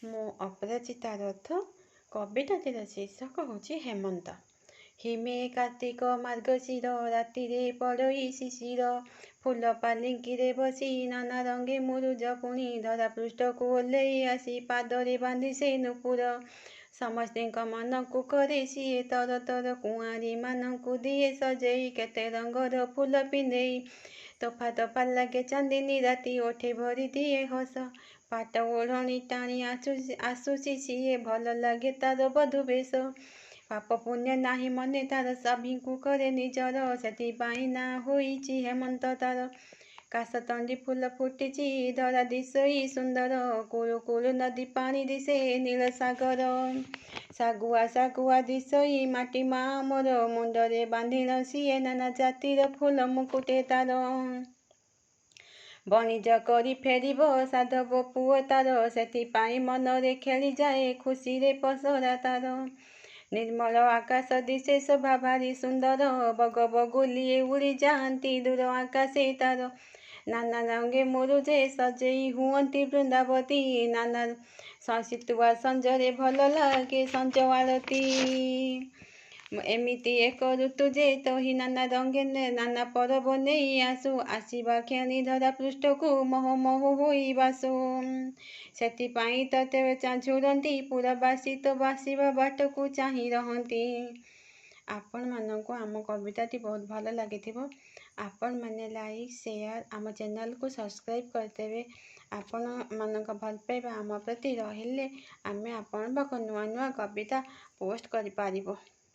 ମୁଁ ଅପରାଜିତା ରଥ। କବିତାଟିର ଶୀର୍ଷକ ହେଉଛି ହେମନ୍ତ। ହିମେ କାର୍ତ୍ତିକ ମାର୍ଗଶିର ରାତିରେ ପଡ଼ଇ ଶିଶିର, ଫୁଲ ପାଲିଙ୍କିରେ ବସି ନାନା ରଙ୍ଗେ ମୁରୁଜ ପୁଣି ଧରା ପୃଷ୍ଠକୁ ଓହ୍ଲେଇ ଆସି ପାଦରେ ବାନ୍ଧି ସେ ନୂପୁର। ସମସ୍ତିଙ୍କ ମନକୁ କରେ ସିଏ ତର ତର, କୁଆଁରୀମାନଙ୍କୁ ଦିଏ ସଜେଇ କେତେ ରଙ୍ଗର ଫୁଲ ପିନ୍ଧେଇ। ତୋଫା ତୋଫା ଲାଗେ ଚାନ୍ଦିନୀ ରାତି, ଓଠେ ଭରି ଦିଏ ହସ। ପାଟ ଓଢ଼ଣୀ ଟାଣି ଆସୁଛି ସିଏ, ଭଲ ଲାଗେ ତାର ବଧୂ ବେଶ। ପାପ ପୁଣ୍ୟ ନାହିଁ ମନେ ତାର, ସଭିଙ୍କୁ କରେ ନିଜର, ସେଥିପାଇଁ ନାଁ ହୋଇଛି ହେମନ୍ତ ତାର। କାଶତଣ୍ଡି ଫୁଲ ଫୁଟିଛି ଧରା ଦିଶଇ ସୁନ୍ଦର, କୁଳୁ କୁଳୁ ନଦୀ ପାଣି ଦିଶେ ନୀଳ ସାଗର। ଶାଗୁଆ ଶାଗୁଆ ଦିଶଇ ମାଟି ମା ମୋର, ମୁଣ୍ଡରେ ବାନ୍ଧିଣ ସିଏ ନାନା ଜାତିର ଫୁଲ ମୁକୁଟେ ତାର। ବଣିଜ କରି ଫେରିବ ସାଧବ ପୁଅ ତାର, ସେଥିପାଇଁ ମନରେ ଖେଳିଯାଏ ଖୁସିରେ ପସରା ତାର। ନିର୍ମଳ ଆକାଶ ଦିଶେ ଶୋଭା ଭାରି ସୁନ୍ଦର, ବଗ ବଗୁଲିଏ ଉଡ଼ି ଯାଆନ୍ତି ଦୂର ଆକାଶେ ତାର। ନାନା ରଙ୍ଗେ ମୁରୁଜେ ସଜେଇ ହୁଅନ୍ତି ବୃନ୍ଦାବତୀ, ନାନା ଶୀତୁଆ ସଞ୍ଜରେ ଭଲ ଲାଗେ ସଞ୍ଜ ଆଳତି। ଏମିତି ଏକ ଋତୁ ଯେ ତହି ନାନା ରଙ୍ଗେ ନାନା ପରବ ନେଇ ଆସୁ, ଆସିବା କ୍ଷଣି ଧରା ପୃଷ୍ଠକୁ ମହୋ ମହୋ ହୋଇ ବାସୁ। ସେଥିପାଇଁ ତ ତେବେ ଝୁରନ୍ତି ପୁରବାସୀ ତ ବାସିବା ବାଟକୁ ଚାହିଁ ରହନ୍ତି। ଆପଣମାନଙ୍କୁ ଆମ କବିତାଟି ବହୁତ ଭଲ ଲାଗିଥିବ। ଆପଣମାନେ ଲାଇକ୍, ସେୟାର, ଆମ ଚ୍ୟାନେଲକୁ ସବସ୍କ୍ରାଇବ୍ କରିଦେବେ। ଆପଣମାନଙ୍କ ଭଲ ପାଇବା ଆମ ପ୍ରତି ରହିଲେ ଆମେ ଆପଣଙ୍କ ପାଖକୁ ନୂଆ ନୂଆ କବିତା ପୋଷ୍ଟ କରିପାରିବୁ।